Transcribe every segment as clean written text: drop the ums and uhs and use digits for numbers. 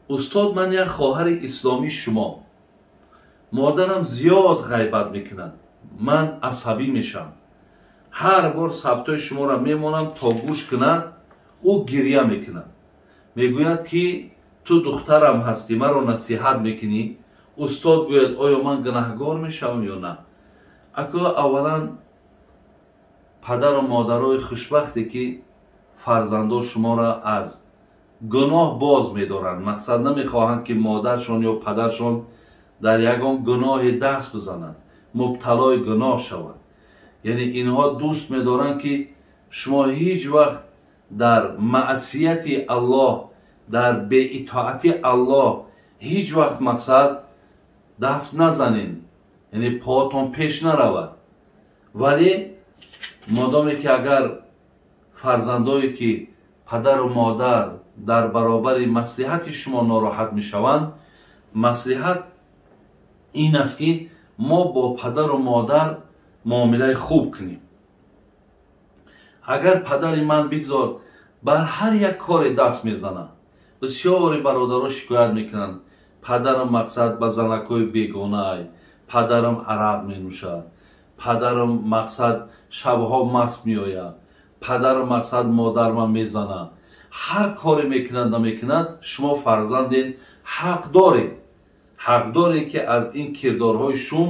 Устод, ман як хоҳари исломии шумо. Модарам зиёд ғайбат мекунад. Ман асабӣ мешавам. Ҳар бор сабтҳои шуморо мемонам то гӯш кунад, ӯ гиря мекунад. Мегӯяд ки ту духтарам ҳастӣ, маро насиҳат мекунӣ. Устод гӯяд, оё ман гунаҳгор мешавам ё на? Ако аввалан падару модарои хушбахте ки фарзандо шуморо аз гуноҳ боз медоранд, мақсад намехоҳанд ки модаршон ё падаршон дар ягон гуноҳе даст бизананд, мубталои гуноҳ шаванд. Яъне инҳо дӯст медоранд ки шумо ҳеҷ вақт дар маъсияти Аллоҳ, дар беитоати Аллоҳ ҳеҷ вақт мақсад даст назанед, яъне поатон пеш наравад. Вале модоме ки агар фарзандое ки падару модар дар баробари маслиҳати шумо нороҳат мешаванд, маслиҳат ин аст ки мо бо падару модар муомилаи хуб кунем. Агар падари ман бигзор бар ҳар як коре даст мезанад, бисёри бародаро шикоят мекунанд, падарам мақсад ба занакҳои бегонаай, падарам арақ менӯшад, падарам мақсад шабҳо маст меояд, падарам мақсад модарман мезанад. Ҳар коре мекунад намекунад, шумо фарзанден, ҳақ доред, ҳақ доред ки аз ин кирдорҳои шум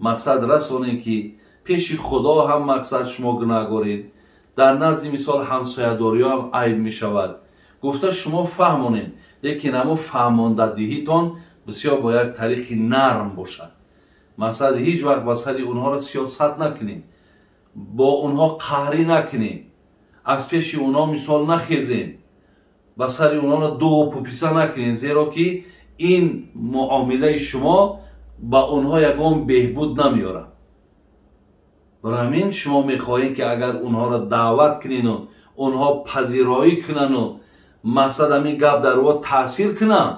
мақсад расонед ки пеши Худо ҳам мақсад шумо гунаҳгоред, дар назди мисол ҳамсоядориё ҳам айб мешавад. Гуфта шумо фаҳмонед, лекин ҳамо фаҳмондадиҳитон бисёр бо як тариқи нарм бошад. Мақсад ҳеҷ вақт ба сари онҳоро сиёсат накунед, бо онҳо қаҳрӣ накунед, аз пеши онҳо мисол нахезед, ба сари онҳоро дуғу пуписа накунед, зеро ки ин муомилаи шумо ба онҳо ягон беҳбуд намеорад. Барои ҳамин шумо мехоҳед ки агар онҳоро даъват кунену онҳо пазироӣ кунану мақсад ҳамин гап дар ӯ таъсир кунад,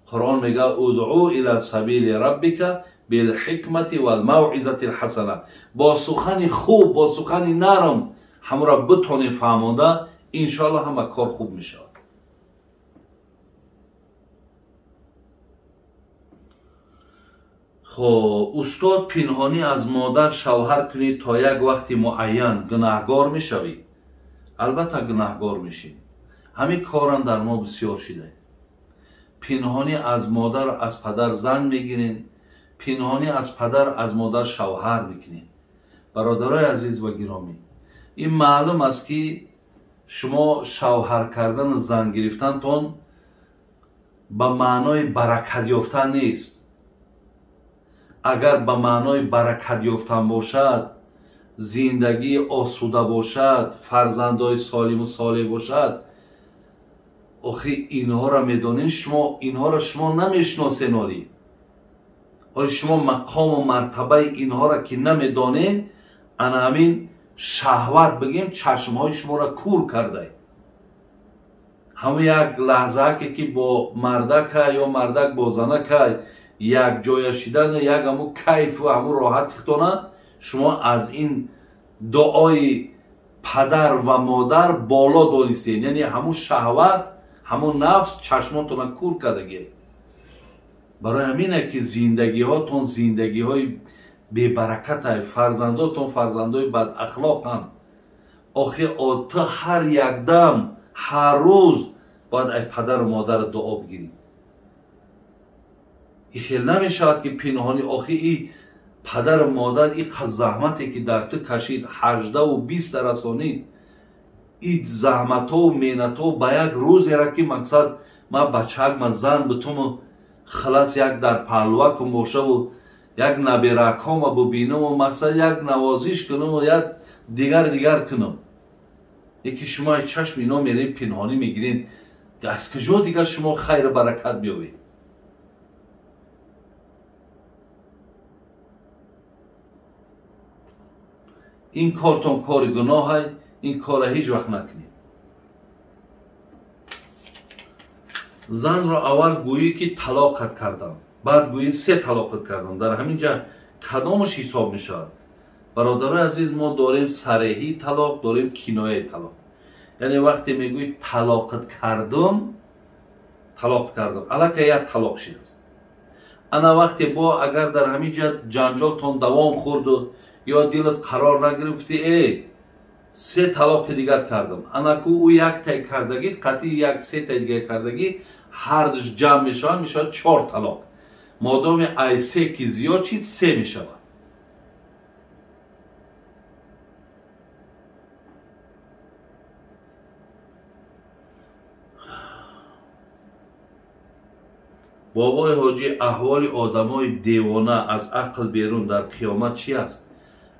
Қуръон мегӯяд удъу ила сабили раббика билҳикмати валмавъизати лҳасана. Бо сухани хуб, бо сухани нарм ҳамаро битонем фаҳмонда, иншоаллоҳ ҳама кор хуб мешавад. Хоб, устод, пинҳонӣ аз модар шавҳар кунӣ то як вақти муайян гунаҳгор мешавӣ? Албатта гунаҳгор мешӣ. Ҳамин корам дар мо бисёр шида. Пинҳонӣ аз модар аз падар зан мегирем, пинҳонӣ аз падар аз модар шавҳар мекунем. Бародарои азиз ва гиромӣ, ин маълум аст ки шумо шавҳар кардану зан гирифтантон ба маънои баракат ёфтан нест. Агар ба маънои баракат ёфтан бошад, зиндагии осуда бошад, фарзандои солиму солеҳ бошад, охи инҳоро медонед шумо, инҳоро шумо намешиносед. Оли оли шумо мақому мартабаи инҳоро ки намедонед, ана ҳамин шаҳват бигем чашмҳои шуморо кур кардай. Ҳамон як лаҳзааке ки бо мардака ё мардак бо занака як ҷоя шидан, як ҳамун кайфу ҳамун роҳати худтона шумо аз ин дуои падар ва модар боло донистед. Яъне ҳамун шаҳват, ҳамун нафс чашмотона кур кардагӣ. Барои ҳамине ки зиндагиҳотон зиндагиҳои бебаракатай, фарзандотон фарзандои бадахлоқанд. Охи ту ҳар якдам, ҳар рӯз бояд ай падару модар дуо бигирӣ. И хел намешавад ки пинҳонӣ, охи и падару модар и қад заҳмате ки дар ту кашид, 18-20 расонид, и заҳматҳову меҳнатҳо ба як рӯзера ки мақсад ман бачаак ман зан бутуму халас як дар паҳлувакум бошаву як наберакҳома бубинуму мақсад як навозиш кунуму як дигар дигар кунум. Яки шумо аз чашми ино мерем пинҳонӣ мегирем, аз куҷо дигар шумо хайру баракат биёбед? Ин кортон кори гуноҳай, ин корро ҳеҷ вақт накунед. Занро аввал гӯӣ ки талоқат кардам, баъд гӯӣ се талоқат кардам. Дар ҳамин ҷа кадомаш ҳисоб мешавад? Бародарои азиз, мо дорем сареҳии талоқ, дорем кинояи талоқ. Яъне вақте мегӯӣ талоқат кардам, Талоқ кардам, аллакай як талоқ шидааст. Ана вақте бо агар дар ҳамин ҷа ҷанҷолтон давом хӯрду ё дилат қарор нагирифти, се талоқи дигар кардам, анаку ӯ яктай кардагӣ қатъи як сетай дигар кардагӣ ҳардуш ҷамъ мешавад, мешавад 4 талоқ. Модоми ай се ки зиёд шид, 3 мешавад. Бобои ҳоҷӣ, аҳволи одамои девона аз ақл берун дар қиёмат чи аст?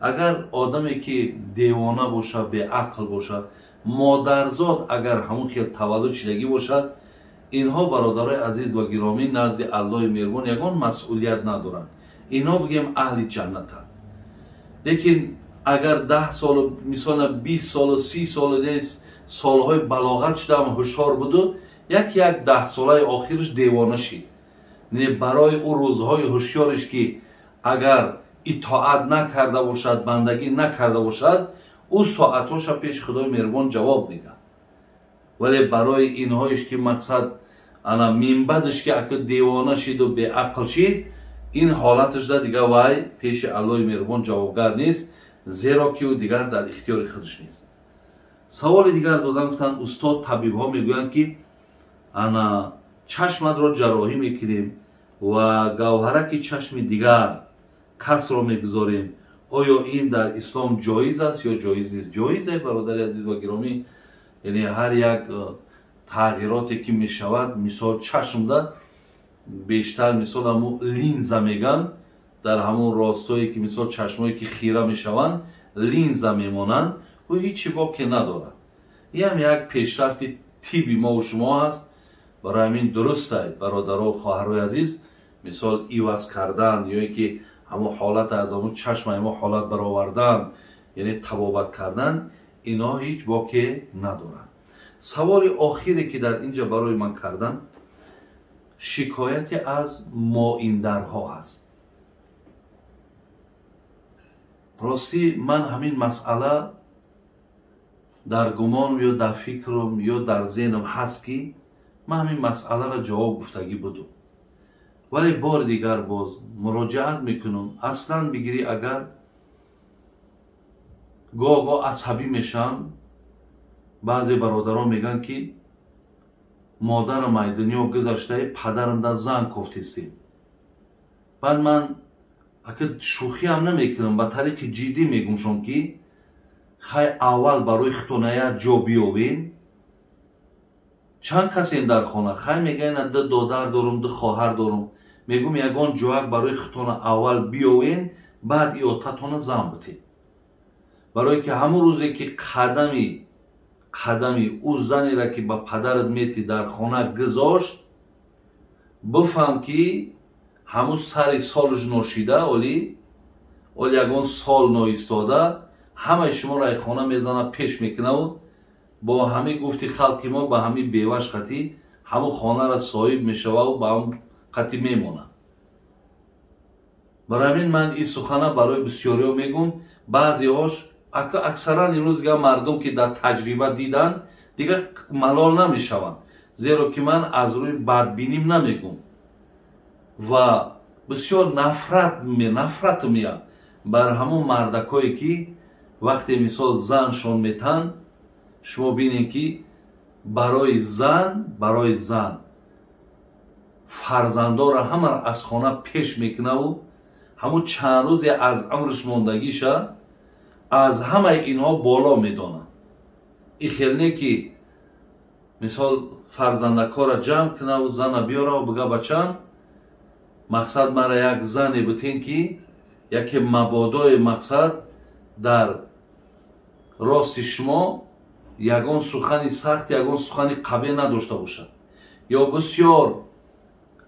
Агар одаме ки девона бошад, беақл бошад, модарзод агар ҳамун хел таваллуд шидагӣ бошад, инҳо бародарои азиз ва гиромӣ назди Аллоҳи меҳрубон ягон масъулият надоранд. Инҳо бигем аҳли ҷаннатанд. Лекин агар 10 солу мисол 20 солу 30 солу солҳои балоғат шудаам ҳушёр буду, як 10 солаи охираш девона шид. Не барои ӯ рӯзҳои ҳушёриш ки агар итоат накарда бошад, бандагӣ накарда бошад, ӯ соатҳоша пеши Худои меҳрубон ҷавоб медиҳад. Вале барои инҳоиш ки мақсад ана минбадиш ки ака девона шиду беақл шид, ин ҳолаташда дигар вай пеши Аллоҳи меҳрубон ҷавобгар нест, зеро ки ӯ дигар дар ихтиёри худаш нест. Саволи дигар додан, гуфтанд устод, табибҳо мегӯянд ки ана чашматро ҷарроҳӣ мекунем ва гавҳараки чашми дигар касро мегузорем, оё ин дар ислом ҷоиз аст ё ҷоиз нест? Ҷоиз ай бародари азиз ва гиромӣ, яъне ҳар як тағйироте ки мешавад, мисол чашмда бештар мисол ҳамун линза меган, дар ҳамун ростое ки мисол чашмое ки хира мешаванд линза мемонанд, ӯ ҳеҷ боке надорад. Ин ҳам як пешрафти тибби мо шумо ҳаст. Барои ҳамин дуруст ай бародаро хоҳарои азиз, мисол иваз кардан ё ин ки ҳамун ҳолат аз ҳамун чашм ҳамун ҳолат баровардан, яъне табобат кардан, инҳо ҳеҷ боке надоранд. Саволи охире ки дар инҷа барои ман кардан, шикояте аз моиндарҳо ҳаст. Ростӣ ман ҳамин масъала дар гумоном ё дар фикрум ё дар зеҳнам ҳаст ки ман ҳамин масъаларо ҷавоб гуфтагӣ будум, вале бори дигар боз муроҷиат мекунам. Аслан бигирӣ агар гоҳ-гоҳ асабӣ мешавам, баъзе бародарон мегӯянд ки модарам ай дунё гузаштаи, падарам дар зан кофтистем. Баъд ман ака шӯхиам намекунам, ба тариқи ҷиддӣ мегӯмшон ки хай аввал барои худтона як ҷо биёбем. Чанд касем дар хона? Хай мегӯянд 2 додар дорум, 2 хоҳар дорум. Мегӯм ягон ҷоак барои худтона аввал биёвен, баъд иотатона зан битед. Барое ки ҳамун рӯзе ки қадами ӯ занеро ки ба падарат мети дар хона гузошт, бифаҳм ки ҳамун сари солш ношида, оли ягон сол ноистода, ҳамаи шуморо ай хона мезана, пеш мекунаву бо ҳамин гуфти халқи мо ба ҳамин беваш қатӣ ҳамун хонаро соҳиб мешававу ба ҳамун қатӣ мемонад. Барои ҳамин ман ин сухана барои бисёриҳо мегӯм. Баъзеҳош аксаран имрӯз дигар мардум ки дар таҷриба диданд, дигар малол намешаванд, зеро ки ман аз рӯи бадбиним намегӯм ва бисёр нафрат меяд бар ҳамун мардакое ки вақте мисол заншон метанд, шумо бинед ки барои зан фарзандоро ҳама аз хона пеш мекунаву ҳамун чанд рӯзе аз умрш мондагиша аз ҳамаи инҳо боло медонад. Ин хел не ки мисол фарзандакора ҷамъ кунаву зана биёраву бига бачам, мақсад мара як зане бутен ки яке мабодои мақсад дар рости шумо ягон сухани сахт, ягон сухани қабеҳ надошта бошад. Ё бисёр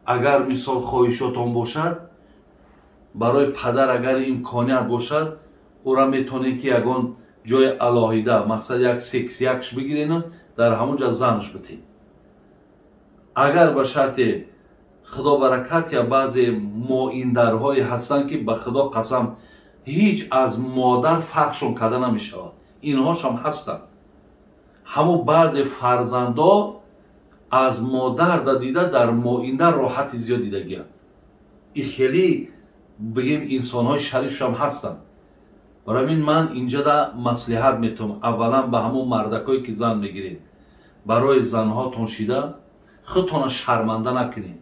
агар мисол хоҳишотон бошад, барои падар агар имконият бошад, ӯра метавонед ки ягон ҷои алоҳида, мақсад як сексиякш бигирену дар ҳамон ҷа занш битед. Агар ба шарте худо баракат я баъзе моиндарҳое ҳастанд ки ба худо қасам ҳеҷ аз модар фарқшон карда намешавад, инҳошам ҳастанд. Ҳамун баъзе фарзандо Аз модар да дида дар моинда роҳати зиёд дидагиям. И хеле бигем инсонҳои шарифшам ҳастанд. Барои ҳамин ман инҷода маслиҳат метавам аввалан ба ҳамон мардакое ки зан мегиред, барои занҳотон шида худтона шарманда накунед.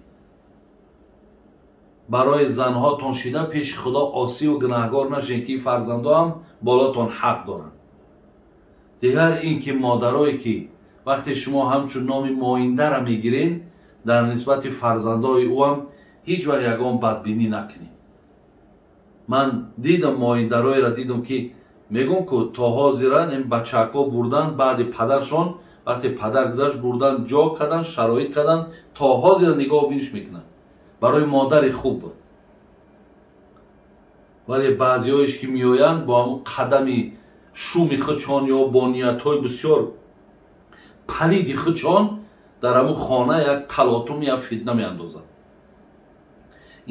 Барои занҳотон шида пеши Худо осиву гунаҳгор нашед, ки фарзандоам болотон ҳақ доранд. Дигар ин ки модарое ки вақте шумо ҳамчун номи моиндара мегиред, дар нисбати фарзандои ӯам ҳеҷ вақт ягон бадбинӣ накунед. Ман дидам моиндароеро дидам ки мегӯм ку то ҳозира ин бачаҳако бурдан баъди падаршон, вақте падар гузашт бурдан ҷо кардан, шароит кардан, то ҳозира нигоҳ биниш мекунанд. Барои модари хуб буд. Вале баъзеҳоеш ки меоянд бо ҳамон қадами шуми худшон ё бо ниятҳои бисёр палиди худшон дар ҳамон хона як талотум, як фитна меандозанд.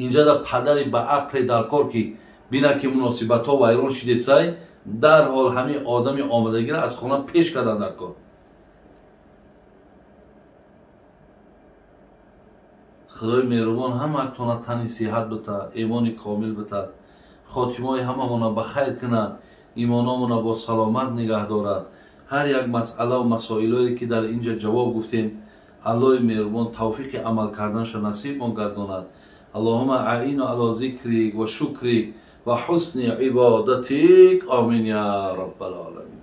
Инҷа да падари ба ақле дар кор ки бинад ки муносибатҳо вайрон шидесай, дарҳол ҳамин одами омадагиро аз хона пеш кардан дар кор. Худои меҳрубон ҳамаатона тани сиҳат бита, имони комил бита, хотимаи ҳамамона ба хайр кунад, имономона бо саломат нигаҳ дорад. Ҳар як масъалаву масоилое ки дар инҷа ҷавоб гуфтем, Аллоҳи меҳрубон тавфиқи амал карданша насибмон гардонад. Аллоҳума аину ало зикрик ва шукрик ва ҳусни ибодатик. Омин я раббал оламин.